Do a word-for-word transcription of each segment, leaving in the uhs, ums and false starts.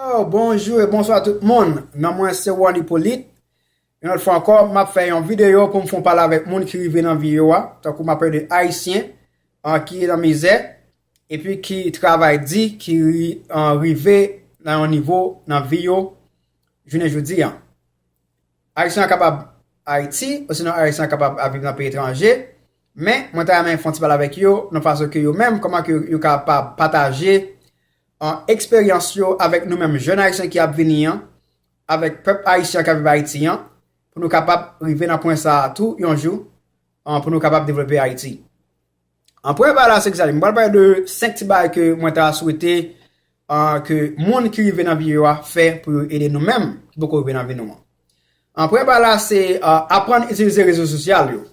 Oh, bonjou e bonswa tout moun. Non mwen se Juan Hyppolite. Yon lòt fwa ankò, m ap fè yon videyo pou m fè yon pale avèk moun ki rive nan vi yo a. Tankou m ap pale de Ayisyen ah, ki nan mizè, epi ki travay di, ki ri- ah, rive nan yon nivo nan vi yo jounen jodi a. Ayisyen an kapab Ayiti, osinon Ayisyen an kapab ap viv nan peyi etranje, men mwen ta renmen fè yon ti pale avèk yo, nan fason ke yo menm, kòman ke yo kapab pataje an eksperyans yo avèk nou menm jèn Ayisyen ki ap vini an, avèk pèp Ayisyen an k ap viv Ayiti an, pou nou kapab rive nan pwen sa a tou yon jou, an, pou nou kapab devlope Ayiti. An premye bagay la, se ki sa li? M pral pale de senk ti bagay ke mwen ta swete ah, ke moun ki rive nan vi yo a fè pou yo ede nou menm ki poko rive nan vi nou an. An premye bagay la, se ah, aprann itilize rezo sosyal yo.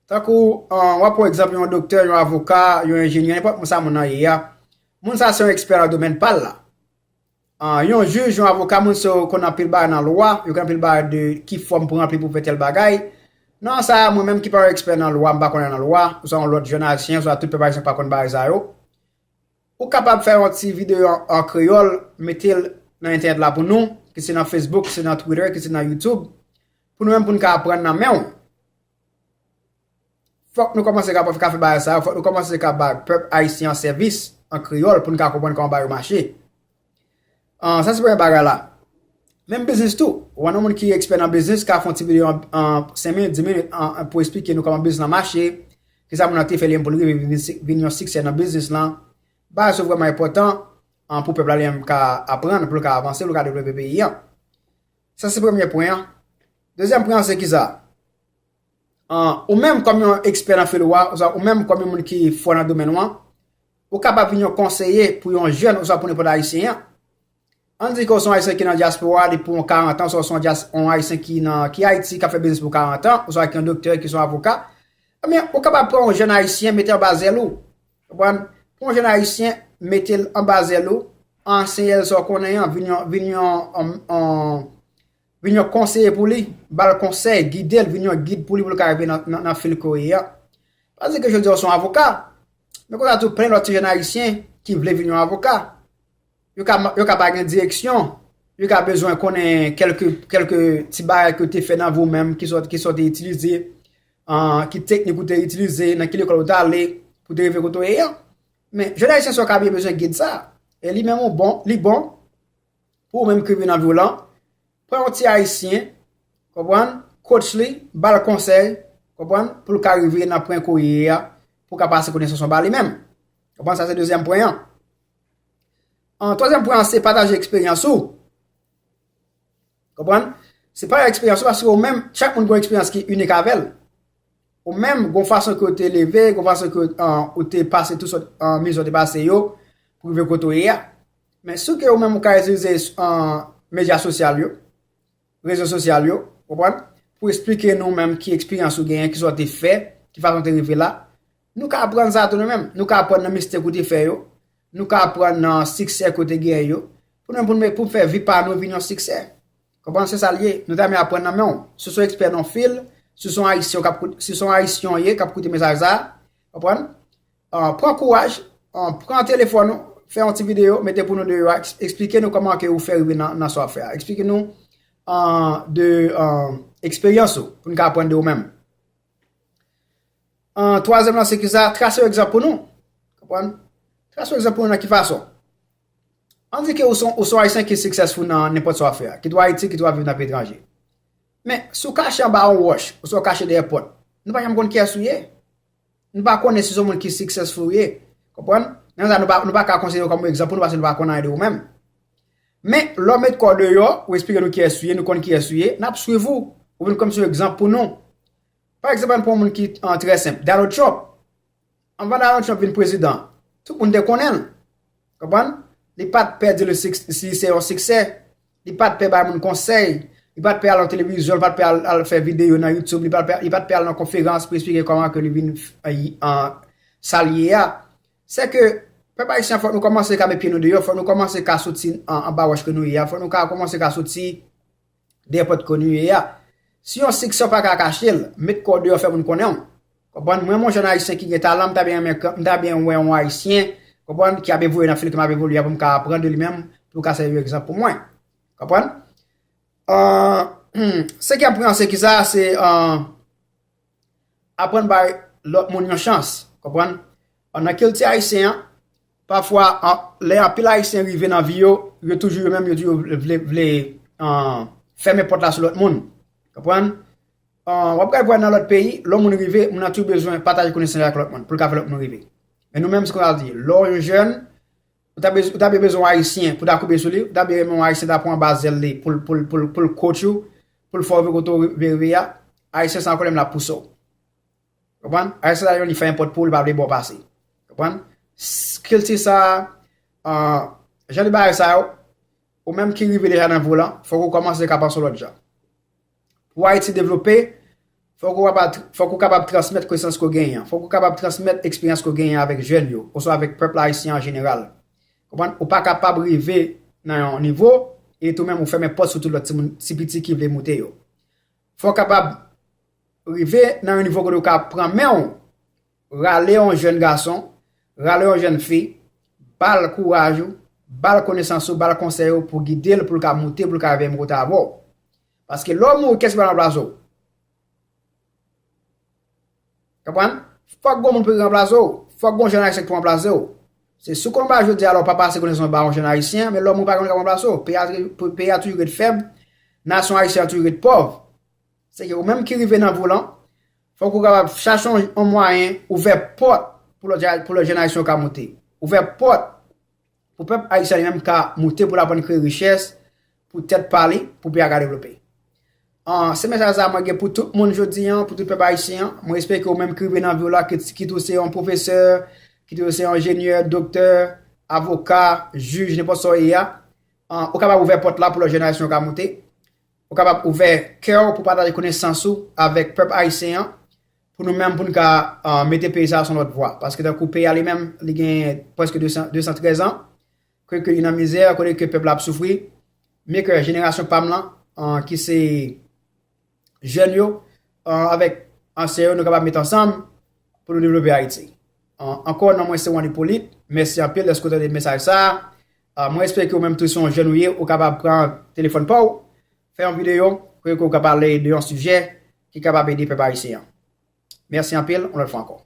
Tankou ah, w ap pran egzanp yon doktè, yon avoka, yon enjenyè, nenpòt moun sa moun nan ye a. Moun sa se yon ekspè nan domèn pa l la. Ah, yon jij, yon avoka, moun sa yo konn anpil bagay nan lwa, yo konn anpil bagay de ki fòm pou ranpli pou fè tèl bagay. Nan sa a, mwen menm ki pa yon ekspè nan lwa, m pa konnen nan lwa, oswa yon lòt jèn Ayisyen, oswa tout pèp Ayisyen pa konn bagay sa yo. Ou kapab fè yon ti videyo an, an kreyòl, mete l nan entènèt la pou nou, ki se nan Facebook, ki se nan Twitter, ki se nan YouTube, pou nou menm pou n ka aprann nan men w. Fòk nou kòmanse ka, ka fè bagay sa yo, fòk nou kòmanse ka bay pèp ayisyen an sèvis an kreyòl pou n ka konprann kòman bagay yo mache. Ah, sa se premye bagay la. Menm biznis tou, ou wè yon moun ki ekspè nan biznis ka fè yon ti videyo an, an senk minit, dis minit an, an, pou eksplike nou kòman biznis lan mache, kisa moun nan te fè li menm pou l rive vin, vin yon siksè nan biznis lan. Bagay sa yo vrèman enpòtan an, pou pèp la li menm ka aprann, pou l ka avanse, pou l ka devlope peyi an. Sa se premye pwen an. Dezyèm pwen an se kisa? An, ou menm kòm yon ekspè nan fil ou a, oswa ou menm kòm yon moun ki fò nan domèn ou an, ou kapab vin yon konseye pou yon jèn oswa pou nenpòt ayisyen an. Ann di ke w se yon ayisyen ki nan dyaspora depi yon karant an, oswa w se yon dyas- yon ayisyen ki nan ki Ayiti, k ap fè biznis pou karant an, oswa ki yon doktè, ki se yon avoka. Ebyen, ou kapab pran yon jèn ayisyen, mete anba zèl ou. Konprann? Pran yon jèn ayisyen, mete l anba zèl ou, ansenye l sa w konnen an, vin yon, vin yon, yon, yon vin yon konseye pou li, ba l konsèy, gide l, vin yon gid pou li, pou l ka rive nan, nan, nan fil ke w ye a. Pa di ke jodi a w se yon avoka, men konsa tou plen lòt ti jèn ayisyen ki vle vin yon avoka. Yo ka, yo ka pa gen direksyon, yo ka bezwen konnen kèlke, kèlke ti bagay ke w te fè nan vi w menm, ki sa w, ki sa w te itilize, an, ki teknik ou te itilize, nan ki lekòl ou t ale, pou w te rive kote w ye a. Men, jèn ayisyen sa yo ka byen bezwen gid sa. E li menm ou bon, li bon, pou ou menm ki rive nan vi w lan, pran yon ti ayisyen, konprann, coach li, ba l konsèy, konprann, pou l ka rive nan pwen ke w ye a, pou w ka pase konesans ou ba li menm. Konprann, sa se dezyèm pwen an. An, twazyèm pwen an, se pataje eksperyans ou. Konprann? Se pataje eksperyans ou, paske ou menm, chak moun gen yon eksperyans ki inik avè l. Ou menm, gen yon fason ke w te leve, gen yon fason ke, an, ou te pase tout sòt, an, mizè w te pase yo, pou rive kote w ye a. Men si ke ou menm ou ka itilize, an, medya sosyal yo, rezo sosyal yo, konprann? Pou eksplike nou menm ki eksperyans ou genyen, ki sa w te fè, ki fason w te rive la. Nou ka aprann sa tou nou menm. Nou ka aprann nan mistèk ou te fè yo. Nou ka aprann nan siksè ke w te genyen yo. Pou nou menm, pou nou, pou nou fè vi pa nou vin yon siksè. Konprann? Se sa l ye. Nou ta renmen aprann nan men w. Si w se yon ekspè nan fil, si w se yon ayisyen k ap koute, si w se yon ayisyen w ye, k ap koute mesaj sa, konprann? Ah, pran kouraj, ah, pran telefòn ou, fè yon ti videyo, mete pou nou deyò a, eks- eksplike nou kòman ke ou fè rive nan, nan sa w ap fè a. Eksplike nou, ah, de, ah, eksperyans ou, pou nou ka aprann de ou menm. Ah, twazyèm lan, se kisa? Trase yon egzanp pou nou. Konprann? Trase yon egzanp pou nou nan ki fason? Ann di ke ou se yon, ou se yon ayisyen ki successful nan nenpòt sa w ap fè a, kit w Ayiti, kit w ap viv nan peyi etranje. Men, si w kache anba yon wòch, oswa w kache dèyè pòt, nou pa janm konn kiyès ou ye. Nou pa konnen si se yon moun ki successful ou ye. Konprann? Nan sa, nou pa, nou pa ka konsidere w kòm yon egzanp pou nou, paske nou pa konn anyen de ou menm. Men, lè w met kò w deyò, ou eksplike nou kiyès ou ye, nou konn kiyès ou ye, n ap swiv ou. Ou vin kòmsi yon egzanp pou nou. Pa egzanp, ann pran yon moun ki, an, trè senp, Donald Trump. Anvan Donald Trump vin prezidan, tout moun te konnen l. Konprann? Li pa t pè di li sik- si se yon siksè. Li pa t pè bay moun konsèy. Li pa t pè al nan televizyon, li pa t pè al, al fè videyo nan YouTube, li pa t pè, li pa t pè al nan konferans pou eksplike kòman ke li vin, an, sa l ye a. Se ke pèp ayisyen, fòk nou kòmanse ka met pye nou deyò, fòk nou kòmanse ka soti an, anba wòch ke nou ye a, fòk nou ka kòmanse ka soti dèyè pòt ke nou ye a. Si yon siksè w pa ka kache l, met kò w deyò, fè moun konnen w. Konprann? Mwen, yon jèn ayisyen ki gen talan, m ta byen renmen, m ta byen wè yon ayisyen, konprann, ki ap evolye nan fil ke m ap evolye a pou m ka aprann de li menm, Pou ka sèvi egzanp pou mwen. Konprann? An, senkyèm pwen an se ki sa? Se an, aprann bay lòt moun yon chans. Konprann? An, nan kilti ayisyen an, pafwa, an, lè anpil ayisyen rive nan vi yo, yo toujou yo menm, yo toujou vle, vle an, fèmen pòt la sou lòt moun. Konprann? An, w ap gade pou al nan lòt peyi, lè yon moun rive, moun nan toujou bezwen pataje konesans avèk lòt moun, pou l ka fè lòt moun rive. Men nou menm, se konsa l di, lè w yon jèn, ou ta bez- ou ta bezwen yon ayisyen pou ta koube sou li, ou ta bezwen yon ayisyen ta pran anba zèl li pou l- pou l- pou l- pou l coach ou, pou l fè w rive kote w vle rive a. Ayisyen sa ankò li menm l ap pouse w. Konprann? Ayisyen sa li menm li fèmen pòt pou ou, li pa vle ba w pase. Konprann? Kilti sa, jan de bagay sa yo, ou menm ki rive deja nan nivo lan, fòk ou kòmanse ka panse yon lòt jan. Pou Ayiti devlope, fòk ou kapab, fòk ou kapab transmèt konesans ke w genyen an. Fòk ou kapab transmèt eksperyans ke w genyen avèk jèn yo, oswa avèk pèp la ayisyen an jeneral. Konprann? Ou pa kapab rive nan yon nivo, e tou menm ou fèmen pòt sou tout lòt timoun, ti piti ki vle moute yo. Fòk ou kapab rive nan yon nivo kote ou ka pran men w, rale yon jèn gason, rale yon jèn fi, ba l kouraj ou, ba l konesans ou, ba l konsèy ou pou gide l, pou l ka moute, pou l ka rive menm kote avè w. Paske lè w mouri, kiyès ki pral ranplase w? Konprann? Fòk gon moun pou ranplase w. Fòk gon jèn ayisyen ki pou ranplase w. Se si w konn bagay jodi a la, w pa pase konesans ba yon jèn ayisyen, men lè w mouri, pa gen moun k ap ranplase w. Peyi a, peyi a toujou ret fèb, nasyon ayisyen an toujou ret pòv. Se ke ou menm ki rive nan nivo lan, fòk ou kapab chache yon, yon mwayen ouvè pòt pou lòt, pou lòt jèn ayisyen yo ka moute. Ouvè pòt pou pèp ayisyen li menm ka moute, pou l aprann kreye richès pou tèt pa li, pou peyi a ka devlope. An, se mesaj sa a mwen gen pou tout moun jodi an, pou tout pèp ayisyen an. Mwen espere ke ou menm ki rive nan vi w la, kit, kit ou se yon pwofesè, kit ou se yon enjenyè, doktè, avoka, jij, nenpòt sa w ye a, an, ou kapab ouvè pòt la pou lòt jèn ayisyen yo ka moute. Ou kapab ouvè kè w pou pataje konesans ou avèk pèp ayisyen an, pou nou menm, pou n ka, an, mete peyi sa a sou yon lòt vwa. Paske tankou peyi a li menm, li gen prèske de san, de san trèz an, ke, ke li nan mizè, kote ke pèp la ap soufri. Men ke jenerasyon pa m lan, an, ki se jèn yo, an, avèk ansyen yo, nou kapab met ansanm pou nou devlope Ayiti. An, ankò, non mwen se Juan Hyppolite. Mèsi anpil dèske w tande mesaj sa a. An, mwen espere ke ou menm tou, si w se yon jèn ou ye, ou kapab pran telefòn pa w, fè yon videyo, kote ke w ka pale de yon sijè ki kapab ede pèp ayisyen an. Mèsi anpil, yon lòt fwa ankò.